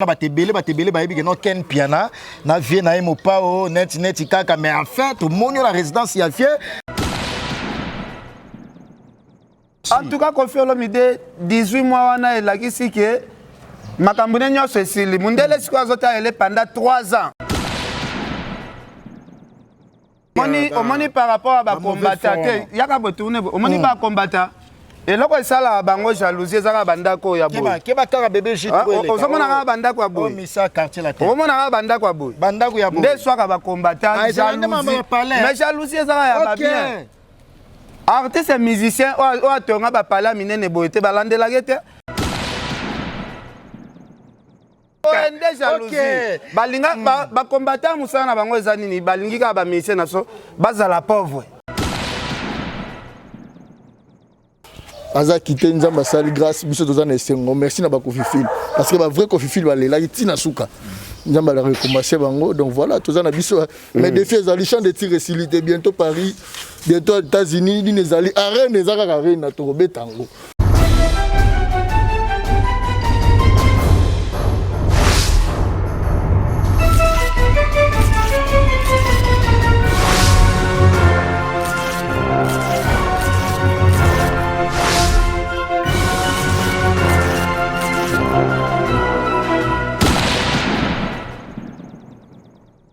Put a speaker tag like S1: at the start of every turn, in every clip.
S1: Bato ebele, bato ebele bayebi ke no Ken Piana na vie na ye mopao neti neti kaka, mais enfin tomoni yo na résidence ya vie.
S2: En tout cas, Koffi Olomide, 18 mois wana elakisi ke makambo ne nyonso esili. Mundele sikoyo azotalela pendant 3 ans. Omoni, omoni par rapport à bacombattants te, yaka botourne, omoni bacombattants, eloko esalaka bango jalousie ezaka bandako ya boye.
S1: Keba kaka bébé.
S2: Ozomona kaka bandako ya boye.
S1: Misa quartier la.
S2: Omona kaka bandako ya boye.
S1: Bandako ya boye.
S2: Nde eswaka bacombattants jalousie, mais jalousie ezaka ya babien. Artiste musicien oyo atonga bapala minene boye te, balandelaki te. Oyo nde jalousie. Balinga bacombattant, mosala na bango eza nini? Balingi kaka bamusicien na so bazala pauvre.
S3: Aza kite, Nzambe asali grâce, biso toza na esengo. Merci na bakofifile, parce que bavrai kofifile balelaki ntina suka, Nzambe ala récompense bango. Donc voilà, toza na biso, mais défi ezali, champ de tir esili te. Bientôt Paris, bientôt États-Unis, nini ezali, arène eza kaka arène na tokobeta yango.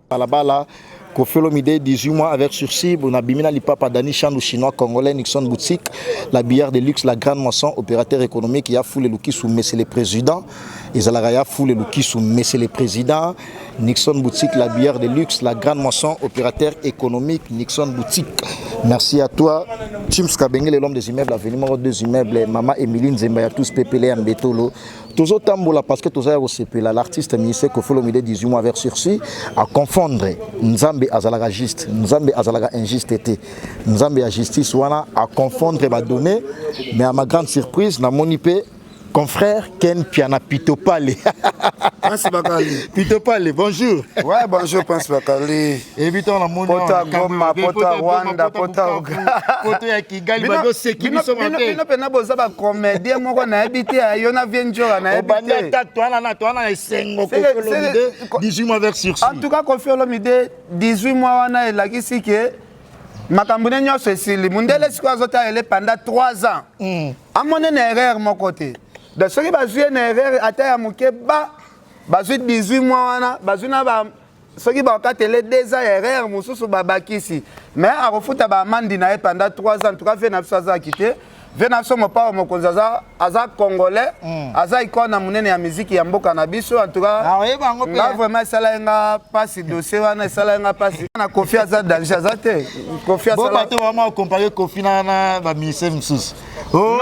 S1: Balabala, Koffi Olomide, 18 mois avec sursis. Bonabimi na lipapa Dani Chandou, chinois congolais, Nixon Boutique, la bière de luxe, la grande moisson, opérateur économique, ya Foule Lukisu, monsieur le président. Ezalaka ya Foule Lukisu, monsieur le président. Nixon Boutique, la bière de luxe, la grande moisson, opérateur économique, Nixon Boutique. Merci à toi. Chims Kabengele, l'homme des immeubles, avenue numéro 2 immeubles, Mama Emilie Nzemba, ya tous Pepele Mbetolo. Tozotambola parce que toza ya kosepela. L'artiste ministère Koffi Olomide, 18 mois avec sursis, à confondre. Nzambe azalaka juste, Nzambe azalaka injuste te, Nzambe ya justice wana à confondre badonné. Mais à ma grande surprise, namoni mpe confrère Ken Piana Pitopale.
S2: Prince Bakali.
S1: Pitopale, bonjour.
S2: Ouais, bonjour Prince Bakali.
S1: Et puis on a moni
S2: Pota Goma, Pota Rwanda, Pota
S1: Poto ya Kigali, bazo seki biso
S2: mabe. Bino pena boza ba comédien moko nayebi te, yo na vie njoka nayebi
S1: te. Obandi ata toana na toana esengo, Koffi Olomide, 18 mois avec sursis.
S2: En tout cas, Koffi Olomide, 18 mois wana elakisi ke makambo ne nyonso esili. Mundele sikoyo azotalela pendant 3 ans. Amoni na erreur moko te. Donc soki bazwi ye na erreur ata ya moke, ba bazwi 18 mois wana, bazwi na ba soki bakatele 2 ans ya erreur mosusu babakisi, mais akofuta baamandi na ye pendant 3 ans. En tout cas, vie na biso azalaki te, vie na biso mopao mokonzi aza congolais, aza icône na monene ya miziki ya mboka na biso. En tout cas, nga vraiment esala ye nga mpasi, dossier wana esala ye nga mpasi. Na Koffi aza danger, aza te Koffi.
S1: Asala vraiment comparer Koffi na baministère mosusu.
S2: Non,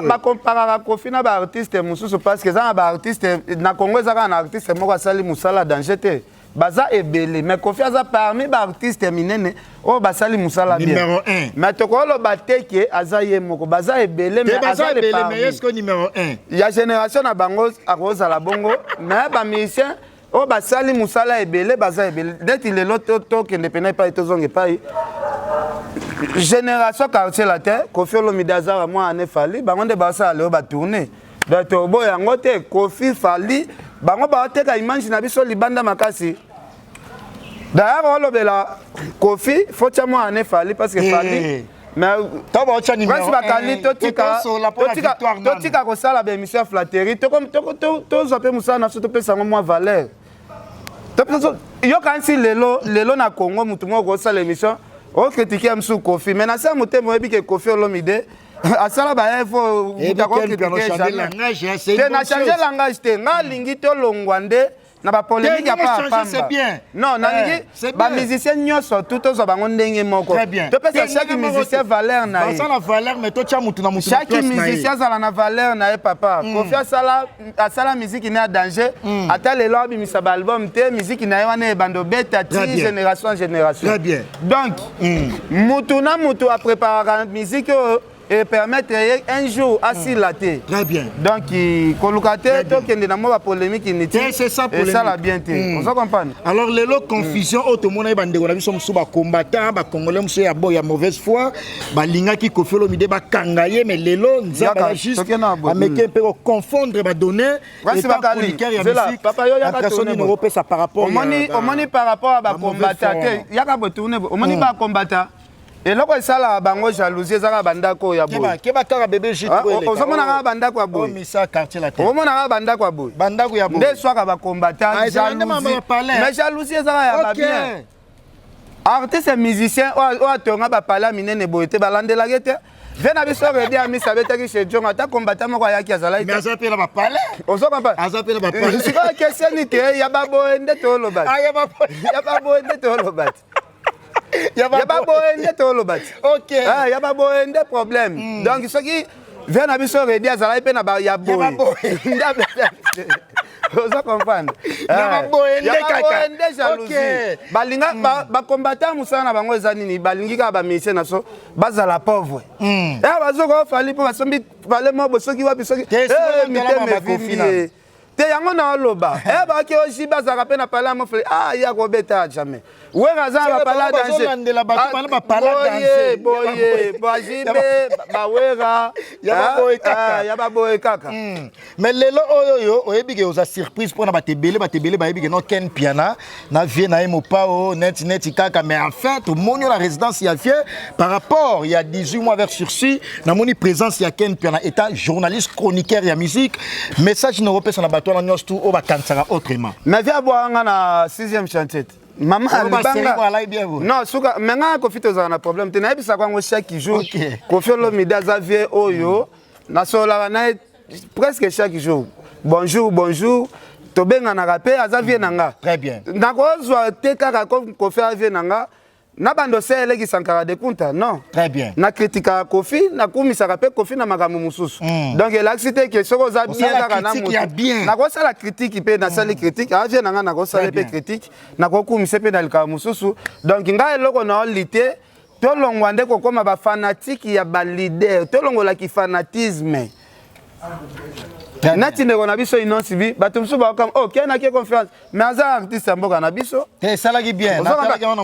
S2: bakomparaka Koffi na baartiste mosusu parce que eza na baartiste na Congo, eza kaka na artiste moko asali mosala danger te, baza ebele, mais Koffi aza parmi baartiste minene oyo basali mosala bien. Mais tokoloba te ke aza ye moko, baza ebele,
S1: mais aza le parmi
S2: ya génération na bango akozala bongo. Mais bamusicien oyo basali mosala ebele baza ebele. Neti lelo tokende pena epai, tozonga epai génération Quartier Latin, Koffi Olomide azaka mwana Fally, bango nde basala lelo batourne. Donc toboya yango te. Koffi, Fally, bango baoteka image na biso libanda makasi. D'ailleurs, olobela Koffi, faut tia mwana Fally, parce que Fally, mais Prince Bakali, totika kosala baémission ya flatterie, tozwa mpe mosala na biso, topesa yango mwa valeur. Yokanisi lelo lelo na Congo, motu moko kosala émission okritike ya mosusu Koffi, mais na se ya motema oyebi ke Koffi Olomide asala baefo te. Na change langage te, nga alingi tolongwa nde na bapolémique ya pamba. Non, nalingi bamusicien nyonso tu tozwa bango ndenge moko, topesa chaque musicien valeur na ye. Chaque musicien azala na valeur na ye. Papa Koffi asala musique ne ya danger, ata lelo abimisa baalbum te, musique na ye wana ebanda obeta ti génération en génération. Donc mutu na mutu apreparaka musique oyo. Epermettre ye un jour asila te.
S1: Très bien.
S2: Donc koluka te tokende na mwa bapolémique inutile, esala bien te. Oza comprendre?
S1: Alors lelo confusion oyo tomonaki, bandeko na biso mosusu, bacombattant, bacongolais mosusu ya bo ya mauvaise foi, balingaki Koffi Olomide bakanga ye, mais lelo Nzambe aza juste, ameki mpe koconfondre badonnées.
S2: Impression
S1: nini okopesa par rapport?
S2: Omoni, par rapport ya bacombattant te, yaka botourne. Omoni, bacombattant, eloko esalaka bango jalousie ezaka bandako oyo ya boye.
S1: Keba kaka, bébé.
S2: Ozomona kaka bandako ya boye, omona kaka bandako ya boye.
S1: Bandako ya
S2: boye nde eswaka bacombattant jalousie. Mais jalousie ezaka ya babien. Artiste musicien oyo atonga bapalais minene boye te, balandelaki te. Ve na biso Reddy Amisi abetaki chez Jongo, ata combattant moko ayaki azalaki.
S1: Mais aza mpe na bapalais.
S2: Ozokompa sikoyo keseni te, ya baboye nde toloba, ya baboye nde toloba te, ya baboye nde toloba te, ya baboye nde problème. Donc soki ve na biso Reddy azalaki mpe na ya boye, oza comprendre?
S1: Ya baboye
S2: nde jalousie. Balinga bacombattant, mosala na bango eza nini? Balingi kaka bamusicien na so bazala pauvre. Bazoka ofali mpo basombi palais moko soki wapi, soki mitema evimbi te. Yango na oloba, baki ojibe azalaka mpe na palais ya mofle, ya kobeta jamais. Wera aza na bapalais
S1: danger,
S2: boye boye, bajibe, bawera ya baboye kaka.
S1: Mais lelo oyo oyo oyebi ke oza surprise mpona bato ebele. Bato ebele bayebi ke no Ken Piana na vie na ye mopao neti neti kaka, mais enfin tomoni oyo na résidence ya vie par rapport ya 18 mois avec sursis. Namoni présence ya Ken Piana étant journaliste chroniqueur ya musique. Message na opesa na bato wana nyonso tu oyo bakanisaka autrement?
S2: Mais vie abwakanga na 6e chantier, mama
S1: libanga.
S2: Non, suka me nga Kofi tozala na problème te. Nayebisaka yango chaque jour, Kofi Olomide aza vie oyo nasololaka na ye presque chaque jour, bonjour bonjour, tobenganaka mpe, aza vie na nga.
S1: Très bien.
S2: Nakozwa te kaka Kofi aza vie na nga na bando se eleki Sankara de Kunta, non.
S1: Très bien.
S2: Nakritikaka Kofi, nakumisaka mpe Kofi na makambo mosusu. Donc elakisi te ke soki oza bien kaka na
S1: motu.
S2: Nakosala critique mpe nasali critique, avie na nga, nakosala mpe critique, nakokumisa mpe na likambo mosusu. Donc ngai eloko na oli te, tolongwa nde kokóma bafanatike ya baleader, tolongolaki fanatisme. Nati ndeko na biso Innoss'B, bato mosusu bakokama, oh, kenaki confiance, mais aza artiste ya mboka na biso.
S1: Esalaki bien.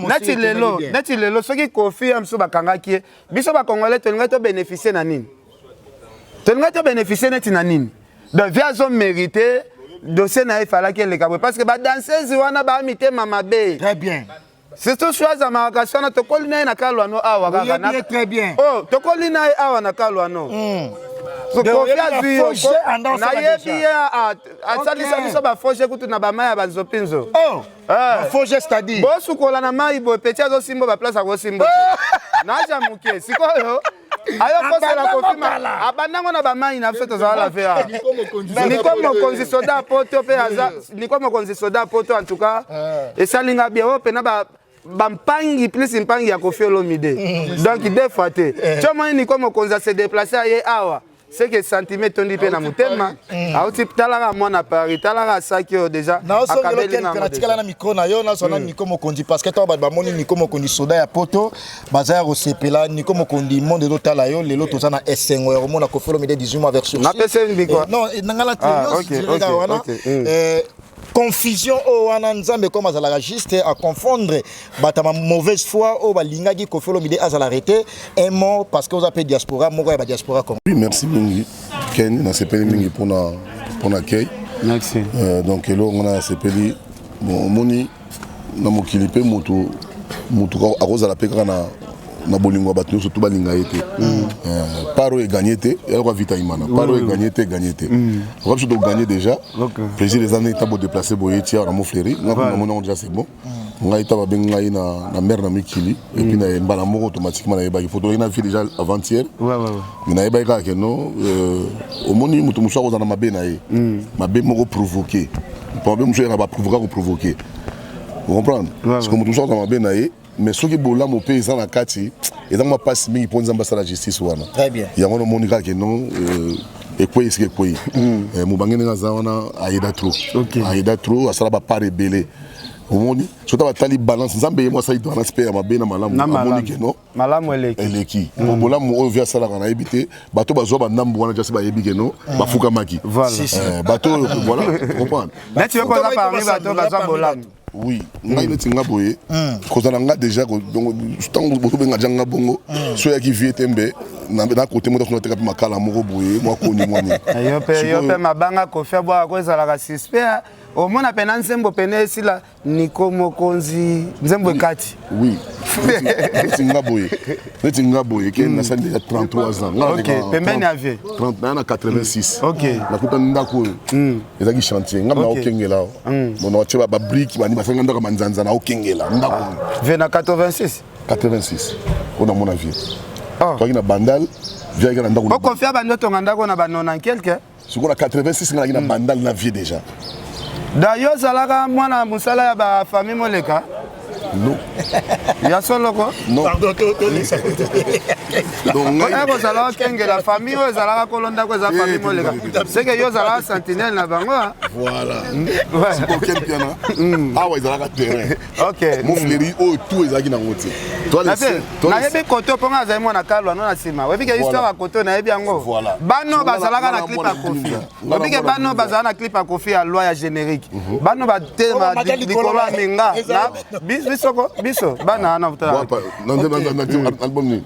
S2: Neti lelo, neti lelo soki Kofi ya mosusu bakangaki ye, biso bacongolais tolingaki tobénéficie na nini? Tolingaki tobénéficie neti na nini? Donc vie azomérite dossier na ye, efalaki eleka boye, parce que badanseuse wana baa mitema mabe.
S1: Très bien.
S2: Surtout Shwaza Makasi wana, tokoli na ye na Kalwano awa
S1: kaka. Très bien.
S2: Oh, tokoli na ye awa na Kalwano. Kofi azwi yo, nayebi ye, asalisa biso bafoge kutu na bamai ya banzopinzo.
S1: Bafoge, c'est-à-dire?
S2: Bosukola na mai boye, peti azosimba baplace, akosimba naja moke. Sikoyo ayo kosela Kofi, abandango na bamai na biso tozala la ve. Niko Mokonzi soda poto mpe aza Niko Mokonzi soda poto. En tout cas esalinga bien oyo mpena bampangi plus mpangi ya Kofi Olomide. Donc deux fois te tio moni Niko Mokonzi ase déplace, aye awa, c'est que sentiment etondi mpe na motema. Auti talaka mwana Paris, talaka asaki oyo déjà.
S1: Natikala na micro na yo, nazwa na Niko Mokonzi, parce que ntango bato bamoni Niko Mokonzi soda ya poto, baza ya kosepela. Niko Mokonzi, monde ezotala yo lelo, toza na esengo ya komona Kofi Olomide 18 mois vers
S2: Napesi
S1: mbiko. Non, nanga na wana confusion oyo wana, Nzambe comme azalaka juste aconfondre bato ya mauvaise foi oyo balingaki Kofi Olomide azala arrêté. Un mot, parce que oza mpe diaspora moko ya badiaspora.
S4: Oui, merci mingi Ken, nasepeli mingi mpona kei.
S2: Merci.
S4: Donc eloko nga nasepeli, bon, omoni na mokili mpe motu motu akozala mpe kaka na bolingo ya bato nyonso to balinga ye te. Part oyo eganye te, eloko Vita Imana, part oyo eganye te, eganye te. Oka biso toganye déjà, plaisir eza ndenge ntango bodéplace boye tia na Mofleri. Nga kuna namoni yango déjà, c'est bon. Ngai ta babengi ngai na mare na mikili, et puis na mbala moko automatiquement nayebaki po tozalaki na vie déjà avant-hier, mais nayebaki kaka ke non, omoni moto mosusu akozala na mabe na ye, mabe moko provoqué, po mabe mosusu eyaka baprovoka koprovoke, comprendre? Parce que moto mosusu akozala mabe na ye, mais soki bolamu mpe eza na kati, eza mwa mpasi mingi mpo Nzambe asala justice wana. Yango nomoni kaka ke non, ekwei esika ekwei. Mobange ndenge aza wana, ayeda trop, ayeda trop, asala bapart ebele. Omoni, soki batali balance, Nzambe ye mo asali balance mpe ya mabe na malamu, amoni ke non,
S2: malamu eleki.
S4: Eleki. Po bolamu oyo vieux asalaka, nayebi te, bato bazwa bandambu wana jasi, bayebi ke non, bafukamaki. Bato oyo, voilà, comprendre.
S2: Neti yo koza parmi bato bazwa bolamu.
S4: Oui, ngai neti nga boye, kozala nga déjà, donc ntango bozobenga ja nga bongo, so oyaki vieux te, mbe na kote moko tasuna teka mpe makala moko boye, mwa koni, mwa nini.
S2: Yo mpe mabanga Kofi abwaka ko ezalaka suspect. Omona pena nzembo pene esila, Niko Mokonzi, nzembo ekati.
S4: Oui, neti nga boye ke nasali déjà 33 ans.
S2: Pembeni ya vieux.
S4: Naya na 86, nakuta ndako oyo ezalaki chantier. Nga naokengela awa, bon, naotie babriques, bani basalinga ndako manzanza, naokengela ndako oyo.
S2: Vieux na 86?
S4: 86 oyo namona vieux, toaki na Bandal, vieux ayaki na ndako.
S2: Okonfia bandi otonga ndako na ba 90 quelque?
S4: Sikoyo na 86 nga naki na Bandal na vieux déjà.
S2: Da yo ozalaka mwana mosala ya bafamille Moleka?
S4: Non.
S2: Ya soloko?
S4: Non.
S2: Oya kozala okengela famille oyo ezalaka kolo ndako, eza famille Moleka, seke yo ozalaka sentinelle na bango.
S4: Voilà, sikoyo Ken Piana, awa ezalaka terrain Mont-Fleury oyo, tout ezalaki nango te.
S2: Nayebi koto mponga azali mwana kalwa no na nsima. Oyebi ke histoire ya koto, nayebi yango. Bano bazalaka na clip ya Kofi, oyebi ke bano bazala na clip ya Kofi ya loi ya générique, bano batelema likolo ya minga bisoko biso bana wana.
S4: Album nini?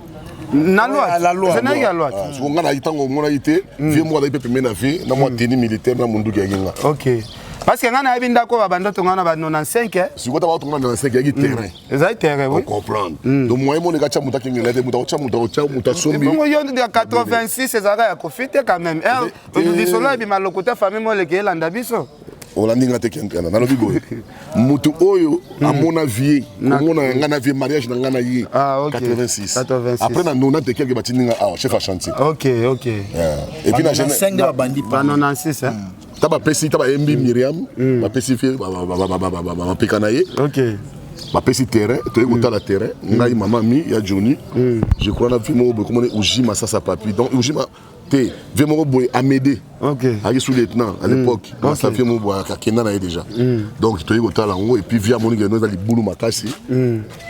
S2: Na loi, générique ya loi.
S4: Siko nga na ntango omonaki te, vieux moko azali mpe pembeni na vieux na mwa tenue militaire na munduki yaki nga.
S2: Ok, parce que nga nayebi ndako oyo babanda tonga na ba 95.
S4: Sikoyo ta batonga na 95, yaki terrain.
S2: Ezali terrain, oui.
S4: Comprendre, donc moyen moneka tia moto akengela te, moto akotya, moto akotya, moto asombi.
S2: Bongo yo ya 86 ezalaka ya Kofi te quand même? Lisolo ebima lokuta, famille Moleka elanda biso.
S4: Olandi nga te, Ken Piana. Nalobi boye, motu oyo amona vieux, komona nga na vieux, mariage na nga na ye 86, après na 90 quelque batindi nga awa chef ya chantier. Et puis na
S2: Ba 96?
S4: Ta bapesi, ta bayembi Miriam, bapesi vieux bapeka na ye, bapesi terrain, toyei kotala terrain, ngai, mama mi ya Johnny, je crois, na vieux moko boye komona Ujima Sasa Papi. Donc Ujima te, vieux moko boye Amédée, ayaki sous lieutenant à l'époque, masa vieux moko boye akenda na ye déjà. Donc toyei kotala yango, et puis vieux amoni keno eza libulu makasi.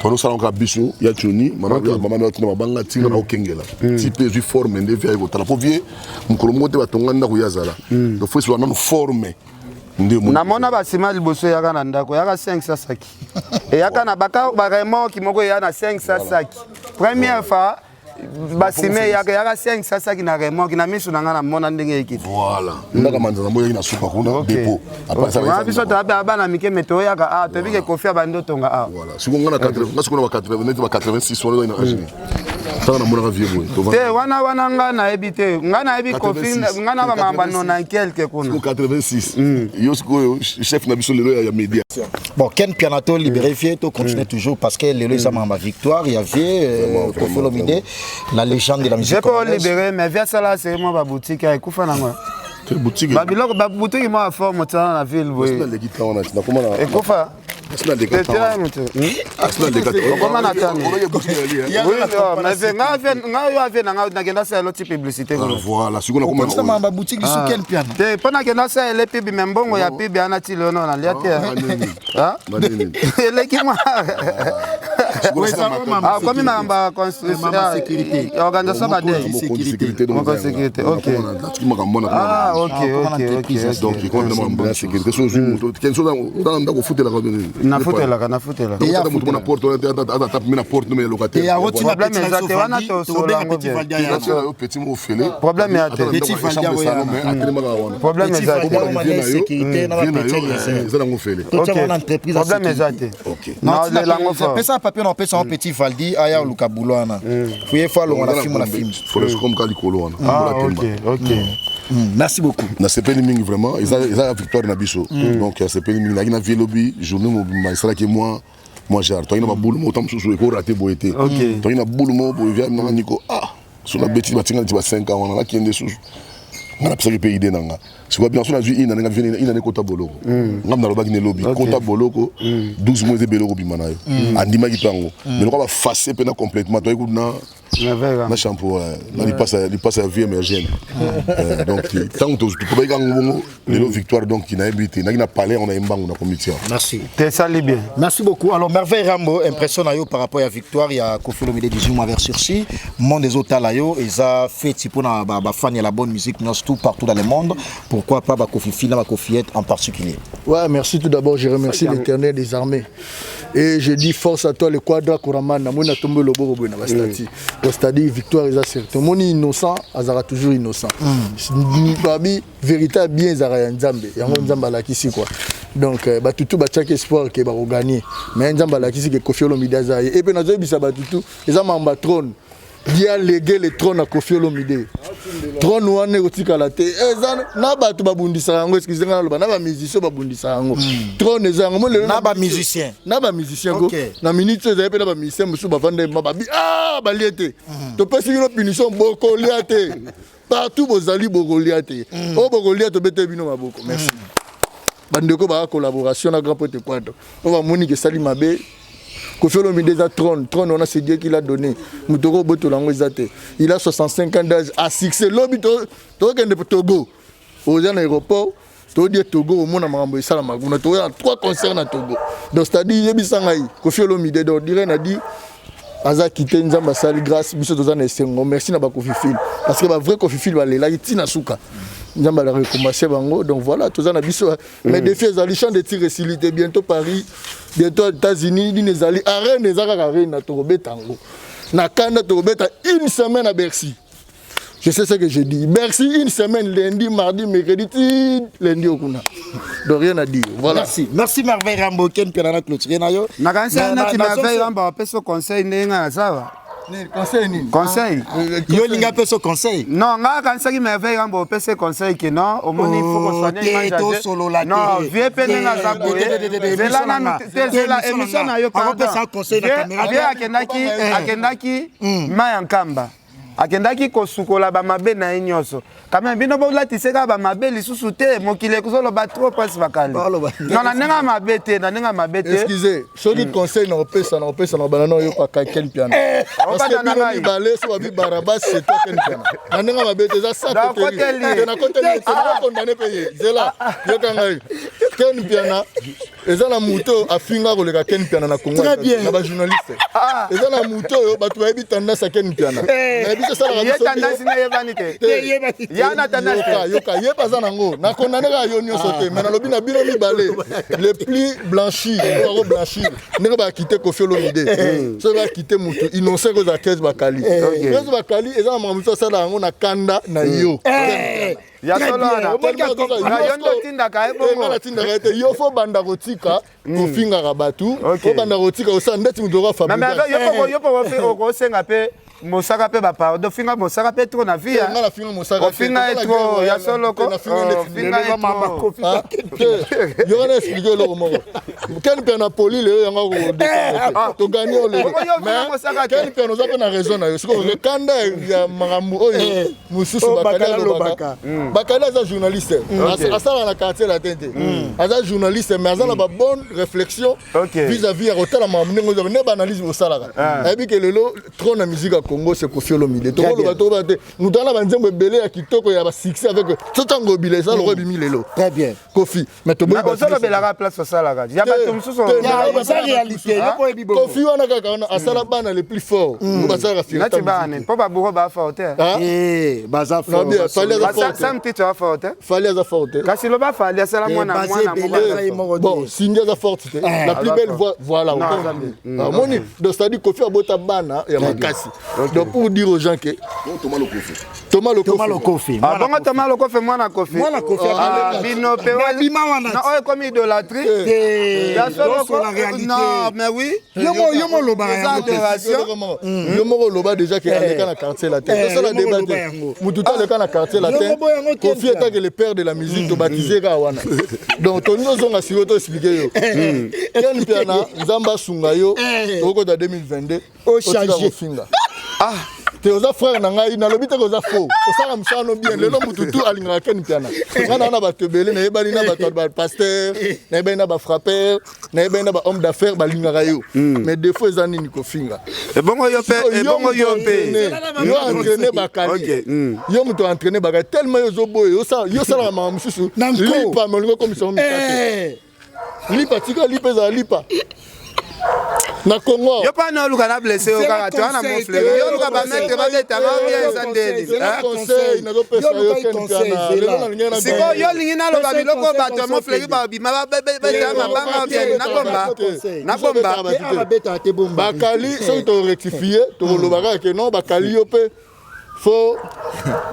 S4: Tonosala kaka biso ya Johnny, mama mi atinda mabanga, tinga na okengela ti mpe ezwi forme. Nde vieux aye kotala, mpo vieux mokolo moko te batonga ndako ye azala, donc faut eswa nano forme nde.
S2: Namona basima liboso eyaka na ndako, eyaka 500 saki, eyaka na baka baremorque moko eya na 500 saki. Première fois basima eyaka, eyaka 500 saki na remorque na miso na ngai, namona ndenge ekiti.
S4: Voilà, ndaka manzanza mo eyaki na suka kuna, dépôt.
S2: Wana biso toyabe bana mike, me toyaka awa, toyebi ke Kofi abandi otonga awa.
S4: Voilà, sikoyo nga na nga sikoyo na ba 80, neti ba 86 wana, na âge nini ntango namonaka vieux boye?
S2: Te, wana nga nayebi te, nga nayebi Kofi, nga na bamamba 90 quelque kuna.
S4: 86, yo sikoyo chef na biso lelo ya média.
S1: Bon, Ken Piana, to libéré vieux, to continuer toujours parce que lelo eza ma victoire, il y avait Koffi Olomide, la légende de la musique.
S2: Je peux libérer, mais vieux sala c'est moi ba boutique ekufa nango.
S4: Boutique?
S2: Babiloko, baboutique moko ya forme tana na ville boye ekufa. Okoma na tani, ngai oyo avie na ngai, nakenda sala ti publicité.
S4: Voilà, sikoyo
S1: nakoma baboutique lisu Ken Piana.
S2: Te, mpo nakenda sala pub, me mbongo ya pub ana ti lelo nalia te, eleki mwa akomi makambo ya construction, organisation, badei, sécurité. Ok. Ah, ok.
S4: Donc ikoma makambo ya sécurité, so ozwi moto oza na ndako, ofutelaka?
S2: Nafutelaka, nafutelaka.
S4: Moto na porte, ata na porte no, locataire.
S2: Problème eza te, wana tosolango bien.
S4: Yo petit moko ofele.
S2: Problème ya te.
S4: Atelemaka wana.
S2: Problème eza te.
S4: Eza nango ofele.
S2: Problème eza te, naolelango fort.
S1: Pesa papier na opesa petit Valdi aya oluka bulo wana, fuye fo alongwa na filme na filme.
S4: Forescom ka likolo wana.
S2: Ah, ok.
S1: Merci beaucoup.
S4: Nasepeli mingi vraiment, eza victoire na biso, donc nasepeli mingi. Nayaki na vieux lobi, journée mobimba esalaki mwa genre toyaki na babulu moko, ta mosusu ekorater boye te. Toyaki na bulu moko boye, vieux nanga Niko, ah, so nabeti batinga neti ba 5 ans wana, nakende susu, nga napesaki mpe idée na nga. Sikoyo biso nazwi ina ndenge vieux ina ne kota boloko. Ngam nalobaki ne lobi kota boloko 12 mois ebele okobima na yo. Andimaki mpe yango. Mais lokola bafase mpe na complètement toyaki kutu na na shampoo na lipasa lipasa ya vie émergente. Donc ntango tobaki kango bongo lelo victoire, donc nayebi te naki na palais yango na mbangu na komitia.
S1: Merci.
S2: Tesali bien.
S1: Merci beaucoup. Alors, Merveille Rambo, impression na yo par rapport à victoire, il y a Koffi Olomide 18 mois avec sursis. Monde des autres la yo, et ça fait pour na ba, ba fan ya la bonne musique nous tout partout dans le monde. Pourquoi pas ba Koffi Fina, ba Koffiette en particulier.
S3: Ouais, merci tout d'abord, je remercie l'Éternel des armées. Et je dis force à toi le Quadra Kouraman, na mona tombé le boro na bastati. C'est-à-dire victoire est certain. Mon innocent, azara toujours innocent. Babi vérité bien zara ya Nzambe. Yango Nzambe alakisi quoi. Donc batutu batiaki espoir ke bakogagner. Mais Nzambe alakisi ke Koffi Olomide aza ye. Et puis nazoyebisa batutu, eza mamba trône. Dia légué le trône à Koffi Olomide. Trône wana ekotikala te. Eza na bato babundisaka yango, excuse nga naloba, na bamusicien babundisaka yango. Trône eza yango. Mo lelo
S1: Na ba musicien.
S3: Na bamusicien ko. Na minute oyo ezali mpe na bamusicien mosusu bavanda ma babi ah balie te. Topesi bino punition, bokolia te. Partout bozali bokolia te. Oyo bokolia tobete bino maboko. Merci. Bandeko baka collaboration na Grand Pote Quadra. Oyo bamoni ke esali mabe. Koffi Olomide eza trône, trône wana c'est Dieu qui l'a donné. Moto oko botola yango eza te. Il a 65 ans d'âge à succès. Lobi to tokende Togo. Oza na aéroport, todie Togo omona makambo esalama kuna. Toya na trois concerts na Togo. Donc c'est-à-dire yebisa ngai Koffi Olomide, donc dire na dit aza quitté, Nzambe asali grâce, biso toza na esengo. Merci na ba Koffi Fil parce que ba vrai Koffi Fil balelaki ntina suka. Nzambe ala récompenser bango. Donc voilà, toza na biso. Mais défi ezali champ de tir esili te, bientôt Paris, bientôt États-Unis, nini ezali arène, eza kaka arène na tokobeta yango. Na kanda tokobeta une semaine à Bercy. Je sais ce que je dis. Bercy, une semaine, lundi, mardi, mercredi, ti lundi okuna. Donc rien à dire. Voilà.
S1: Merci. Merci Merveille Rambo, Ken Piana clôturer na yo.
S2: Nakanisi neti Merveille Rambo apesi conseil ndenge nga nasala.
S3: Conseil nini?
S2: Conseil.
S1: Yo linga peso conseil.
S2: Non, nga akanisaki Merveille Rambo opesi conseil ke non, omoni, faut kosoigner image ya
S1: tosolola.
S2: Non, vie mpe ndenge aza boye, zela nanu te, zela émission na yo.
S1: Akopesa conseil na caméra.
S2: Vie akendaki mai ya Nkamba, akendaki kosukola bamabe na ye nyonso. Quand même bino bolatise kaka bamabe lisusu te, mokili ekozoloba trop mpasi bakali. Non, na ndenge ya mabe te, na ndenge ya mabe te.
S3: Excusez, soki conseil na opesa na opesa na bana na oyokaka Ken Piana. Parce que bino mibale so babi Barabas, c'est toi Ken Piana. Na ndenge ya mabe te, eza sa te na koteli te, na condamné mpe ye. Zela, yoka ngai. Ken Piana eza na moto afinga koleka Ken Piana na Congo na bajournaliste. Eza na moto oyo bato bayebi tendance ya Ken Piana. Mais biso esalaka
S2: Ye tendance na yebani te. Ya na tendance
S3: te. Yoka, ye baza nango. Na condamné kaka yo nyonso te, mais nalobi na bino mibale le plus blanchi, oyo ako blanchir ndenge bakite Koffi Olomide. Soki bakite motu innocent kozala 13 bakali. 13 bakali eza na makambo mosusu asala yango na kanda na yo.
S2: Ya solo wana yo nde otindaka ye bongo?
S3: Nga natindaka ye te. Yo faut banda kotika kofingaka bato, faut banda kotika kosala ndeti moto oka.
S2: Yo mpo okosenga mpe Mosaka mpe bapardon, ofinga Mosaka mpe trop na vie.
S3: Nga nafinga Mosaka?
S2: Ofinga ye trop, ya soloko ofinga ye trop.
S3: Yo wana explique eloko moko. Ken mpe na poli lelo yango togani oyo lelo, mais Ken mpe oza mpe na raison na yo. Sikoyo kanda ya makambo oyo mosusu Bakali alobaka. Bakali aza journaliste, asala na Quartier Latin te, aza journaliste, mais aza na babonne réflexion vis-à-vis ya kotala makambo ndenge oza nde baanalyse bosalaka. Ayebi ke lelo trône na musique ya Congo, c'est Koffi Olomide. Tokoloba tokoloba te, moto ana banzembo ebele ya kitoko ya basuccès avec sotango obila eza lokwa ebimi lelo.
S1: Très bien.
S3: Koffi, mais toboyi.
S2: Ozolobelaka place osalaka ya bato mosusu.
S1: Eza réalité, yo po oyebi bongo.
S3: Koffi wana kaka wana asala bana les plus forts oyo basalaka fierté.
S2: Nati bana mpo baburo baa fort te.
S1: Baza fort.
S3: Fally aza fort.
S2: Sam Titre aza fort te.
S3: Fally aza fort te.
S2: Kasi loba Fally asala mwana mwana.
S1: Moko.
S3: Bon, Cindy aza forte te? La plus belle voix, voilà. Omoni, donc c'est à dire Koffi abota bana ya makasi. Donc pour dire aux gens que
S4: Thomas Lokofi.
S3: Thomas Lokofi.
S1: Thomas Lokofi.
S2: Ah, bongo Thomas Lokofi, mwana Kofi.
S1: Mwana Kofi.
S2: Ah, bino mpe
S1: bima wana.
S2: Na oyo ekomi idolâtrie ya solo. Non, mais oui.
S1: Yo mo olobaka
S2: eza
S1: yango te.
S2: adoration.
S3: Yo moko oloba déjà ke aleka na Quartier Latin. Tosala débat te, mutu to aleka na Quartier Latin. Kofi etake le père de la musique, tobaptise kaka wana. Donc tolingi ozonga sikoyo, to explique yo. Ken Piana, Nzambe asunga yo, tokokota 2022, otika kofinga.
S2: Ah.
S3: Te, oza frère na ngai, nalobi te koza faux. Osala mosala no bien. Lelo mutu tu alingaka Ken Mpiana. Ngai naa na bato ebele, nayebani na bato ya bapasteur, nayebani na bafrappeur, nayebani na bahomme d'affaires, balingaka yo. Mais défaut eza nini? Kofinga.
S2: Ebongo yo mpe, ebongo yo mpe.
S3: Yo entraîne bakali. Yo moto entraîne bakali tellement yo ozoboya, yo osalaka makambo mosusu.
S1: Na nko.
S3: Lipa me olingi okomisa ngo mikate. Lipa, tika lipa, ezala lipa na Congo.
S2: Yo mpa na oluka na blesse yo kaka toa na mofleur, yo oluka bamaître babetanga bien, eza ndeni.
S3: Zela conseil nazopesa yo, Ken Mpiana, lelo nalingi na
S2: Sikoyo yo olingi naloba biloko bato ya mofleri babima babeta mabanga bien, nabomba nabomba.
S1: Babetaka te, bomba.
S3: Bakali, soki torectifie, tokoloba kaka ke non, bakali yo mpe fo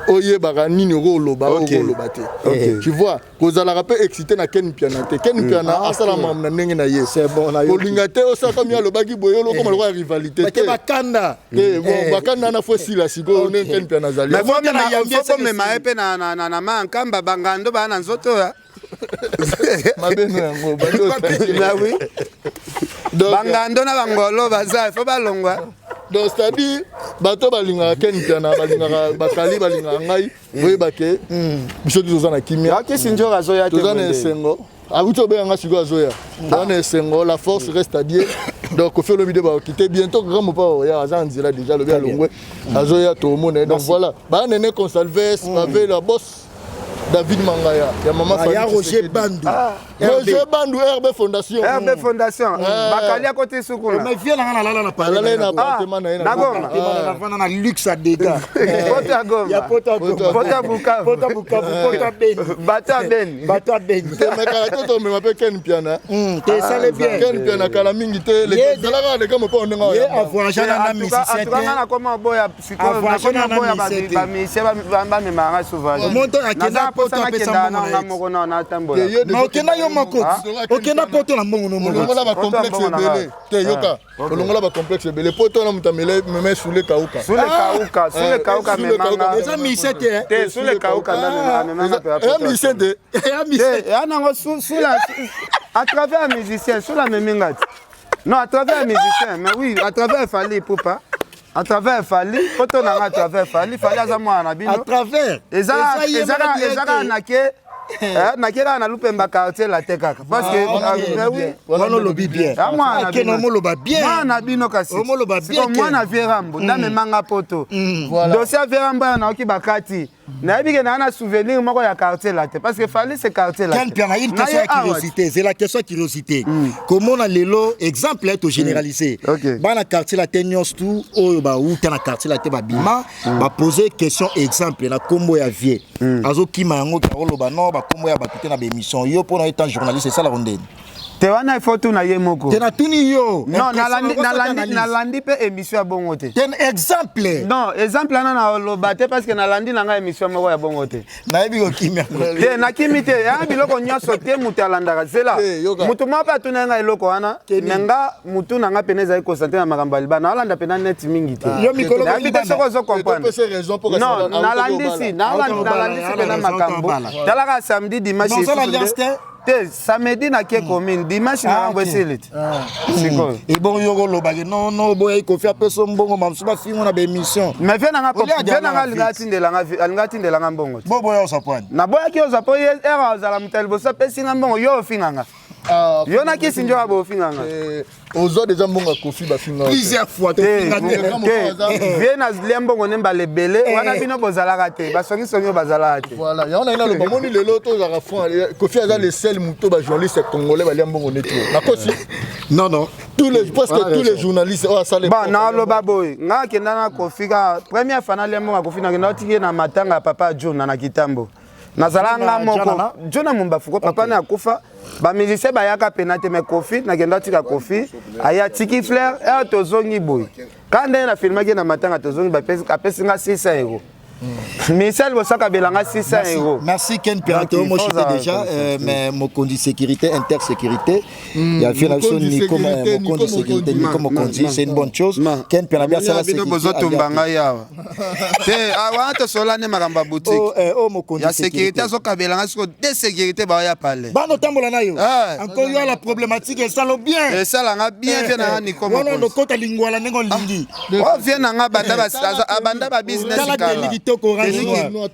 S3: oyebaka nini okoloba, okoloba te. Tu vois, kozalaka mpe excité na Ken Mpiana te. Ken Mpiana asala makambo na ndenge na ye.
S1: C'est bon, nayoki.
S3: Kolinga te osalaka mi alobaki boye, olokoma lokola rivalité
S1: te
S3: te.
S1: Bakanda.
S3: Te, bon, bakanda wana fo esila. Sikoyo nde Ken Mpiana azali.
S2: Mais
S1: Vota na yambi.
S2: Fo bomema ye mpe na ma nkamba, bangando baa na nzoto ya
S3: Mabeno yango bandi.
S2: Na oui.
S3: Donc,
S2: bangando na bangolo baza, fo balongwa.
S3: Donc c'est-à-dire bato balingaka Ken Mpiana, balingaka bakali, balingaka ngai, boyeba ke biso ti toza na kimia.
S2: Akisi nzoka azoya te.
S3: Toza na esengo. Awuti obenga sikoyo, azoya. Toza na esengo, la force reste à Dieu. Donc Kofi Olomide bakokite bientôt, grand mopa oya aza na nzela déjà, alobi alongwe, azoya, tomona ye. Donc voilà, banene Consalves bavela boss David Mangaya ya mama.
S1: Ah, ya
S3: Fanny
S1: Roger
S3: Tshisekedi.
S1: Bandu.
S3: Roger Bandu, RB Fondation.
S2: RB Fondation, bakali akoti sukuna.
S1: Mais vie nanga, nalala na palais.
S3: Alala ye na
S1: na
S3: appartement na ye
S2: na
S3: na
S2: Goma.
S1: Navanda na luxe ya dégâts.
S2: Poto ya Goma.
S1: Ya poto ya Goma.
S2: Poto ya Bukavu.
S1: Poto ya Bukavu, poto ya Beni.
S2: Bato ya Beni.
S1: Bato ya Beni.
S3: Temekala te, tomema mpe Ken Mpiana.
S1: Te, esale bien.
S3: Ken Mpiana kala mingi te, ezalaka leka mopa ndenge
S1: Ye
S3: oyamba.
S1: avoyage na musicien te.
S2: Nga nakoma oboya sikoyo.
S1: Avoyage
S2: nakoma
S1: na
S2: oboya
S1: musicien te.
S2: bamusicien bamemaka souvent.
S1: Omonto akenda poto, apesa
S2: nakendaka
S1: mbongo na
S2: nanga
S1: ye.
S2: moko na natambola.
S3: Te, yo
S1: Ma okenda yo moko, okenda poto na mbongo no moko.
S3: Olongola bacomplexe
S2: Poto ya mbongo na
S3: ebele te, yoka, olongola bacomplexe ebele po tona moto amele meme sule kauka.
S2: Sule kauka, sule kauka
S3: Sule Kauka.
S2: memanga.
S1: Eza musicien te.
S2: Te, sule kauka amemanga mpe.
S3: Eza musicien te.
S1: Eya musicien.
S2: Te, eya nango sula à travers un musicien, sula ameminga ti non, à travers un musicien, mais oui, à travers Fally Ipupa, à travers Fally, poto nanga à travers Fally. Fally aza mwana na
S1: À
S2: bino.
S1: travers.
S2: Eza
S1: ye
S2: eza
S1: moko
S2: eza kaka
S1: direct.
S2: Nake kaka na Lupemba quartier la te kaka parce que
S1: Ah,
S2: ah, mais oui.
S1: Wana olobi bien.
S2: Ah, mwana na
S1: Akende
S2: bino.
S1: omoloba bien.
S2: Mwana bino kasi.
S1: Omoloba bien,
S2: Sikoyo
S1: Ken.
S2: mwana Verambo ndamemanga poto.
S3: Voilà.
S2: Dossier ya Verambo oyo naoki bakati, nayebi ke naa na souvenir moko ya quartier la te parce que Fally, c'est quartier la.
S1: Ken Piana, une question ya curiosité, c'est la question ya curiosité. Komona lelo, exemple to généraliser. Bana quartier la te nyonso tu oyo bauta na quartier la te, babima, bapose question, exemple na kombo ya vie. Azokima yango, oloba non, bakombo ya bato te na baémission. Yo mpona étant journaliste, esalaka ndeni?
S2: Te, wana il faut tuna ye moko.
S1: Te, natuni yo.
S2: Non, nalandi mpe émission ya bongo te.
S1: Te, exemple.
S2: Non, exemple wana naloba te parce que nalandi na ngai émission moko ya bongo te.
S1: Nayebi kokimia.
S2: Te, nakimi te, ya biloko nyonso te moto alandaka zela.
S3: Te, yoka.
S2: Motu moko mpe atuna ngai eloko wana, me nga mutu na nga pene ezali concentré na makambo ya libanda, naolanda mpena neti mingi te.
S1: Yo mikolo
S2: Nayebi te soki ozo comprendre.
S3: Topesa raison mpo kasi
S2: Non,
S3: auta
S2: nalandisi nalandisi mpena makambo. Talaka samedi, dimanche.
S1: Mais osala
S2: Lisusu
S1: alliance te?
S2: Te, samedi nake commune, dimanche makambo esili te sikoyo.
S1: Ebongo yo kolobaki non, non, boyai Kofi apesa mbongo, mamosu bafingo na baémission.
S2: Mais vie nanga
S1: Olia
S2: vie nanga
S1: na
S2: alinga atindelanga, atindelanga mbongo te.
S1: Bo boya osapwani.
S2: Naboyaki ozwa mpo ye ere azala moto ya liboso apesi nga mbongo, yo ofinganga.
S3: Ah,
S2: Yo nakisi nzoka boye, ofinganga.
S3: Ozwa déjà mbongo ya Kofi, bafinga yo te.
S1: Plusieurs fois
S2: Te,
S1: tofinga te.
S2: te, vie nalia mbongo ne mbala ebele wana, bino bozalaka te, basongisongi oyo bazalaka te.
S3: Voilà, yango nayi naloba, moni lelo tozalaka franc, Kofi aza le seul moto bajournaliste congolais balia mbongo neti oyo nakosi.
S1: Non, non.
S3: Tous les, presque
S1: Wana
S3: tous les
S1: raison.
S3: journalistes oyo asala
S2: Bon, naloba boye, nga akenda na Kofi kaka première fois nalia mbongo ya Kofi, nakenda otiki ye na matanga ya papa Jona na Kitambo, nazala nga moko.
S1: Jona?
S2: Jona Mumbafuko, papa ne akufa, bamusicien bayaka pena te, mais Kofi, nakenda otika Kofi, aye atiki fleur ere, tozongi boye kaka ndenge na filmaki ye na matanga, tozongi, apesi nga 600 euro. Michel bosaka belanga 600 euros.
S1: Merci Ken Pianato, moi j'étais déjà mais mokonzi sécurité intersécurité. Il y a fait la chose Nico mokonzi sécurité Nico mokonzi, c'est une bonne chose. Ken Piana bien ça la
S2: sécurité. Bino bozotumba ngai awa. Te awa tosola ne makambo ya boutique.
S1: Oh, eh, oh mokonzi
S2: ya sécurité azokabela ngai siko de sécurité baoya pale.
S1: Bano tambola na yo. Encore yo la problématique esalo bien.
S2: Esalanga bien vie na Nico
S1: mokonzi. Wana lokota lingwala ndenge olingi.
S2: Oh vie na nga banda abanda ba business kala.
S1: Kitoko orange noir.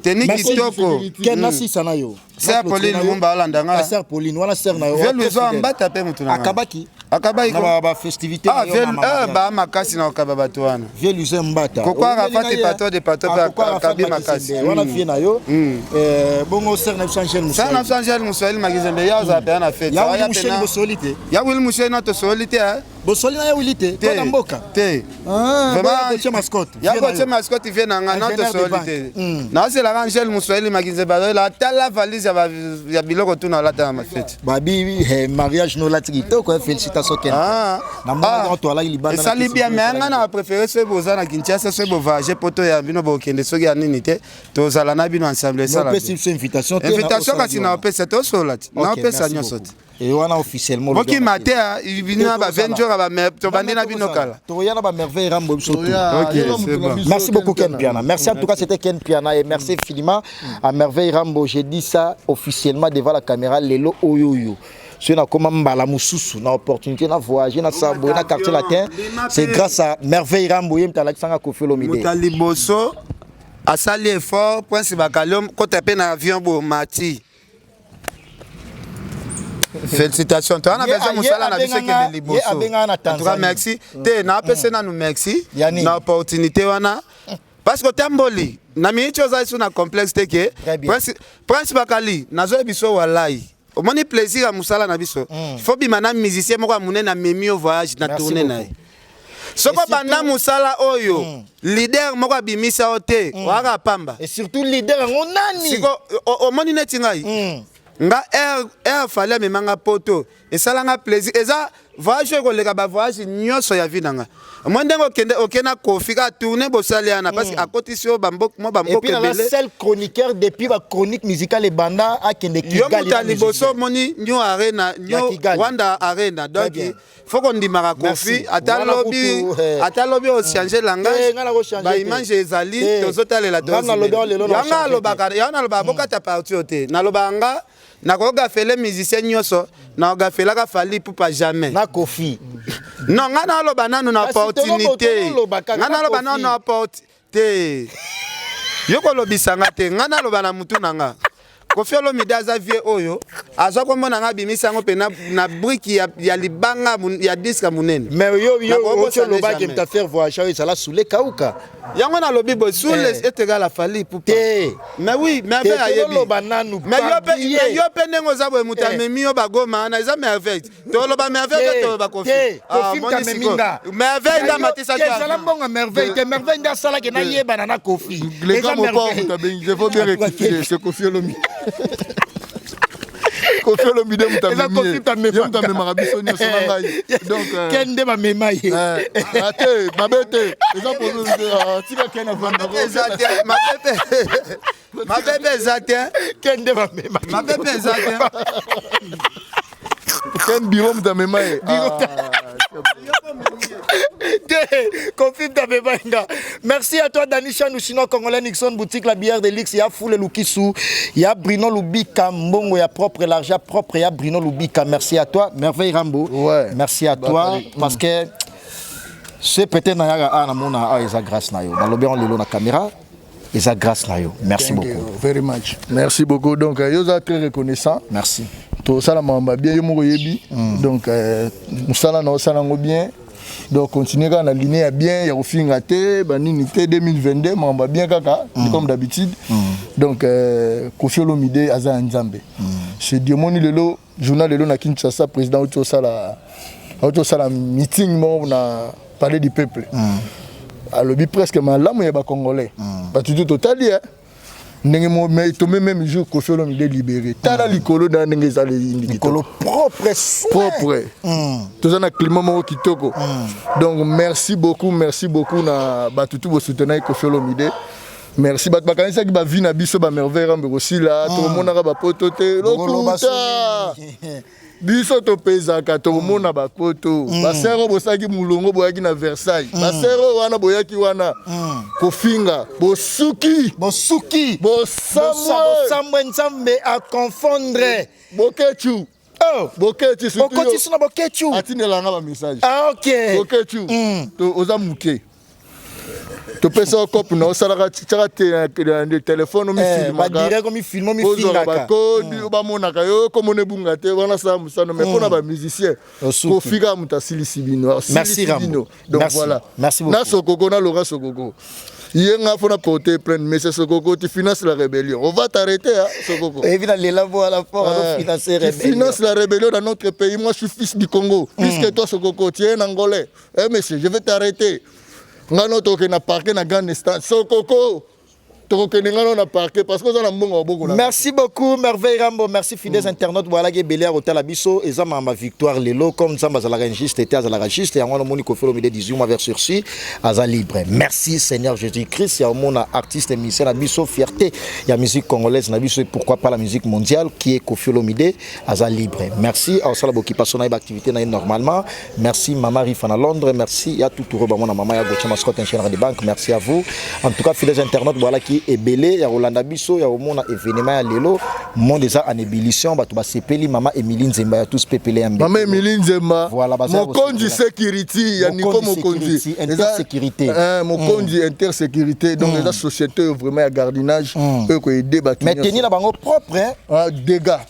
S2: Teni kitoko.
S1: Ken nasisa na yo.
S2: Sœur Pauline Lumumba alanda nga.
S1: Sœur Pauline wana sœur na yo.
S2: Vieux Luzo Mbata pe mutu na nga.
S1: Akabaki.
S2: Akabaki
S1: na ba festivité
S2: na yo. Ah ba makasi na okaba bato wana.
S1: Vieux Luzo Mbata.
S2: Koko Arafat pato de pato pe akabi makasi.
S1: Wana vieux na yo. Bongo sœur na biso Angèle
S2: Muswahili. Sœur na biso Angèle Muswahili Makizembe ya ozala pe na fête.
S1: Ya Willy Musheni bosoli te.
S2: Ya Willy Musheni na tosoli te.
S1: Bosoli na ya Willy te. To na mboka.
S2: Te.
S1: Vraiment kotia mascotte.
S2: Ya kotia mascotte vie na nga na tosoli te. Nazelaka Angèle Muswahili Makizembe azoyela tala valise ya biloko tu na olata na mafeti.
S1: Babi mariage no lati kitoko félicitations Ken. Na mona to alaki libanda.
S2: Esali bien mais nga na préféré soki boza na Kinshasa soki bo voyager poto ya bino bokende soki ya nini te tozala na bino ensemble esala.
S1: Opesi biso invitation te.
S2: Invitation kasi na opesa tosola ti. Na opesa nyonso ti.
S1: Et wana officiellement
S2: bokima te bino na ba 20 jours ba tobandi na bino kala.
S1: Toya na ba merveille Rambo biso tout.
S2: OK, c'est bon.
S1: Merci beaucoup Ken Piana. Merci en tout cas, c'était Ken Piana et merci infiniment à Merveille Rambo. J'ai dit ça officiellement devant la caméra lelo oyoyo. Soki nakoma mbala mosusu na opportunité na voyager na sabo na quartier latin, c'est grâce à Merveille Rambo ye moto alakisanga Koffi Olomide.
S2: Moto ya liboso asali effort Prince Bakaliom kota pe na avion bo mati. Félicitations. Toi, on a besoin mosala na biso ekende liboso. En tout cas, merci. Te na apese nanu merci na opportunité wana. Parce que otamboli na miniti oza lisusu na complexe te ke Prince, Prince Bakali nazoyebi biso walai. Omoni plaisir ya mosala na biso. Faut bima na musicien moko ya monene amemi yo voyage na tournée na ye. Soki obanda mosala oyo leader moko abimisa yo te, oyaka pamba.
S1: Et surtout leader yango nani?
S2: Siko omoni neti ngai. Nga air Fally amema nga poto esala nga plaisir eza voyage oyo ekoleka ba voyage nyonso ya vie na nga. Omoni ndenge okende okende na Koffi kaka tourner bosali wana parce que akotisi yo ba mboka mwa ba mboka ebele.
S1: Et puis seul chroniqueur depuis ba chronique musicale ebanda akende Kigali.
S2: Yo moto ya liboso omoni New Arena, New Rwanda Arena donc faut kondimaka Koffi ata lobi ata lobi o changer langage ba image ezali tozotalela yango alobaka yango nalobaka bokata parti oyo te nalobaka nga nakogafele musicien nyonso nakogafelaka Fally Ipupa jamais
S1: na Koffi
S2: non nga naloba nanu na opportunité nga naloba nanu na opportunité te yo kolobisa nga te nga naloba na mutu na nga Koffi Olomide aza vieux oyo azwa kombo na nga abimisi yango mpe na brique ya libanga ya disque ya monene.
S1: Mais yo yo oki olobaki mta faire voyage oyo ezala sule kauka.
S2: Yango nalobi boye sule est égal à Fally Ipupa.
S1: Te.
S2: Mais oui, merveille ayebi.
S1: Toloba nanu.
S2: Mais yo pe ndenge oza boye moto amemi yo bagoma wana eza merveille. Toloba merveille te toloba Koffi.
S1: Koffi moto amemi nga.
S2: Merveille nde amatisaki.
S1: Ezala mbongo merveille te merveille nde asalaki nayebana na Koffi.
S3: Le grand mopao moto abengi, je faut bien rectifier, c'est Koffi Olomide. Koffi Olomide moto amemi ye. Ye moto amemaka biso nyonso na ngai. Donc
S1: Ken nde bamema ye.
S3: Te, mabe te. Eza problème te. Tika Ken avanda.
S2: Eza te, mabe te. Mabe mpe eza te.
S1: Ken nde bamema.
S2: Mabe mpe eza te.
S3: Ken biro moto amema ye.
S1: Koffi amema nga. Merci à toi Dani Chanou, chinois congolais Nixon boutique la bière de luxe, ya Foule Lukisu, ya Bruno Lubika mbongo ya propre l'argent propre ya Bruno Lubika. Merci à toi Merveille Rambo.
S3: Ouais.
S1: Merci à toi parce que c'est peut-être na yaka ana mona a eza grâce na yo. Nalobi on lelo na caméra eza grâce na yo. Merci
S3: Thank
S1: beaucoup.
S3: you very much. Merci beaucoup. Donc yo za très reconnaissant.
S1: Merci.
S3: Tosala mamba bien yo moko yebi. Donc musala na osala ngo bien. Donc continuer kaka na lignée ya bien ya kofinga te ba nini te 2022 mamba bien kaka comme d'habitude. Donc Koffi Olomide aza ya Nzambe. C'est Dieu moni lelo journal lelo na Kinshasa président auti osala auti osala meeting moko na palais du peuple. Alobi presque malamu ya ba congolais. Batu tout totali hein. Ndenge mo mais tombé même jour Koffi Olomide libéré. Tala likolo na ndenge eza leyindi
S1: Likolo propre soin.
S3: Propre. Toza na climat moko kitoko. Donc merci beaucoup, merci beaucoup na bato tout bosoutenaki Koffi Olomide. Merci bato bakanisaki bavi na biso ba Merveille Rambo kosila, tokomonaka bapoto te, lokuta. Biso topezaka, tokomona bapoto. Basere oyo bosalaki molongo, boyaki na Versailles, basere oyo wana boyaki wana kofinga, bosuki.
S1: Bosuki.
S3: Bosamwe.
S1: Bosambwe, Nzambe aconfondre.
S3: Bokechu.
S1: Oh.
S3: Bokechu surtout yo.
S1: Okotisi na Bokechu.
S3: Atindelanga bamessage.
S1: Ah, ok.
S3: Bokechu, oza moke, topesa yo cope na osalaka, tiaka te telefone, omifilmaka.
S1: Badirect omifilme.
S3: Ozwaka
S1: omifingaka.
S3: Bakodi oyo bamonaka yo, komona ebunga te wana, sala mosano. Mais mpona bamusicien,
S1: Osuki.
S3: Kofi kaka moto asilisi bino,
S1: Merci,
S3: asilisi
S1: Rambo.
S3: bino. Donc
S1: Merci.
S3: voilà.
S1: Merci beaucoup.
S3: Na Sokoko, na Laurent Sokoko, ye nga fona porter plainte. Mais c'est Sokoko, tu finances la rébellion, on va t'arrêter, hein, Sokoko.
S1: Evi na lela bo ala fort azofinancer
S3: Tu finances la rébellion dans notre pays. Moi, je suis fils du Congo. Puisque toi, Sokoko, tu es un Angolais. Eh, monsieur, je vais t'arrêter. Ngano tokende na parquet na grande instance. Sokoko, tokokende ngano na parquet parce que oza na mbongo ya bokola.
S1: Merci beaucoup, Merveille Rambo. Merci, fidèles internautes. Voilà, ebele ya kotala biso. Eza ma victoire lelo. Comme Nzambe azalaka injuste, ete azalaka juste. Yango wana omoni Koffi Olomide 18 mois avec sursis, aza libre. Merci Seigneur Jésus-Christ. Ya omona artiste musicien na biso, fierté ya musique congolaise na biso et pourquoi pas la musique mondiale qui est Koffi Olomide, aza libre. Merci. Asala boccupation na ye, activité na ye normalement. Merci Mama Rifa na Londres. Merci ya Toutouro bamona mama ya Gauthier Mascotte ingénieur de banque. Merci à vous. En tout cas, fidèles internautes, voilà qui ebele ya Rolanda biso ya omona événement ya lelo. Monde eza en ébullition, bato basepeli. Mama Emilie Nzemba ya tous pepele ya
S3: Mama Emilie Nzemba,
S1: Voilà, baza
S3: Mokonzi
S1: kosepela.
S3: Security ya Nico.
S1: Mokonzi
S3: Mokonzi.
S1: Security, Intersécurité.
S3: Mokonzi Intersécurité. Donc eza société oyo vraiment ya gardiennage oyo koaider bato
S1: Mais
S3: nyonso.
S1: tenue na bango propre, hein?
S3: Ah, dégâts.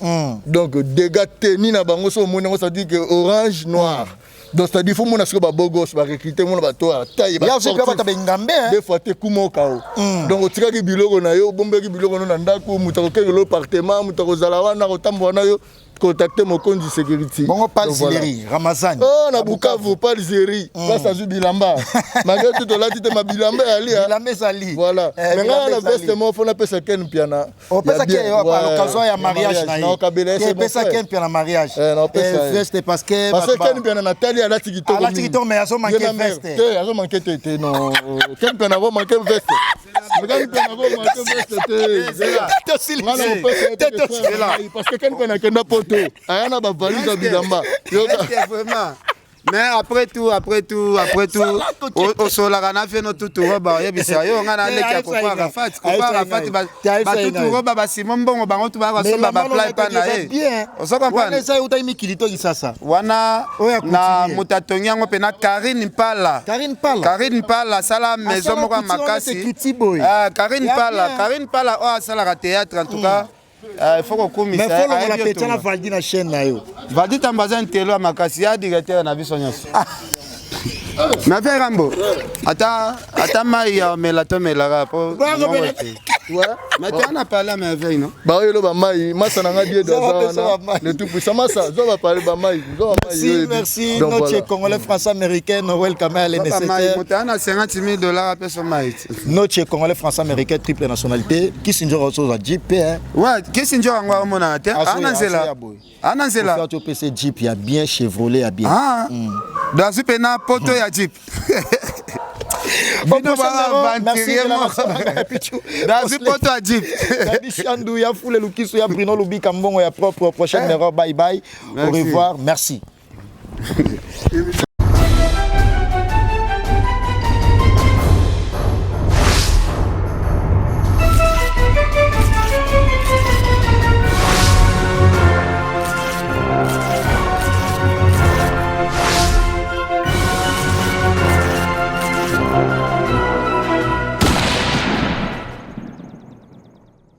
S3: Donc dégâts, tenue na bango so omoni yango, c'est-à-dire que orange noir. Donc c'est-à-dire faut mona sikoyo babogos barecrute, mona bato ya taille.
S1: Ya ozwi mpe bato bengambe, hein?
S3: Des fois te kuma okao. Donc otikaki biloko na yo, obombeki biloko no na ndako, moto akokengela appartement, moto akozala wana kotambola na yo, contacte Mokonzi Sécurité.
S1: Bongo Pal
S3: Donc, voilà.
S1: Zileri, Ramazan.
S3: Oh, na Bukavu, Pal Zeri, place azwi bilamba, malgré tout tolati te ma bilamba eyali, ah.
S1: Bilamba ezali.
S3: Voilà.
S1: Eh,
S3: Mais
S1: bilamba
S3: ngai na
S1: ezali.
S3: veste moko fo napesa Ken Piana.
S1: Opesa ke yo à l'occasion ya mariage na ye.
S3: Naokabela ye, c'est mon
S1: Epesa
S3: frère.
S1: Ken Piana mariage.
S3: Eh, naopesa ye.
S1: Veste parce que
S3: Parce que Ken Piana natali alati kitoko
S1: Alati
S3: mingi.
S1: kitoko, mais azomanke
S3: Ye na mère.
S1: veste.
S3: Te, azomanke te, te, non, Ken Piana akomanke veste? Mais Ken Piana akomanke veste te. Zela. Nga na kopesa ye te ke frère na ngai, parce que Ken Piana akenda poto, aya na bavalise ya bilamba. Yoka.
S2: Est-ce que vraiment, mais après tout, après tout, après tout, osolaka na feno tutu roba, oyebisa yo nga naleki ya koko Arafat, koko Arafat, batutu roba basimo mbongo bango tu bakosomba bapla epa na ye, ozo comprendre?
S1: Eza eutaki mikili to Kisasa.
S2: Wana
S1: Oyo ya
S2: na
S1: coutumier.
S2: Moto atongi yango mpena Karine Mpala.
S1: Karine Pala.
S2: Karine Mpala asala maison moko ya
S1: couture wana,
S2: makasi.
S1: c'est boye.
S2: Ah, Karine
S1: Ya
S2: Mpala.
S1: bien.
S2: Karine Mpala oyo asalaka théâtre, en tout cas il faut kokumisa.
S1: Mais faut longola
S2: Ayebi
S1: petia na
S2: otonga.
S1: Valdi na chaîne na yo.
S2: Valdi Tambo aza ntelo ya makasi ya directeur na biso nyonso. Mais frère Rambo, ata ata mai ya omela tomelaka po mongo te. Mais tu en as parlé à Merveille, non?
S3: Baoyelo bamai masa na nga diedo
S1: Zwa
S3: aza
S1: bapesa
S3: wana
S1: bamai.
S3: le tout puissant masa, zwa bapale bamai, zwa bamai.
S1: Merci, merci.
S3: Donc,
S1: Notre
S3: voilà.
S1: Congolais, français, américain, Noël Kamel,
S2: Mai
S1: nécessaire.
S2: moto ana 50 000 $ apesa mai te.
S1: Notre Congolais, français, américain, triple nationalité. Qui s'injure aux Jeep, hein?
S2: Ouais, kesi njo yango aomonana te, ana nzela, ana nzela.
S1: Faire PC Jeep, il y a bien Chevrolet, il y a bien.
S2: Ah, donc azwi mpena poto ya jeep. Bino baaventurier moko, nazwi poto ya jeep.
S1: Gabi Chandou, ya Foule Lukisu, ya Bruno Lubika Mbongo, ya propre prochaine erreur. Bye bye. Au
S2: Merci.
S1: revoir. Merci.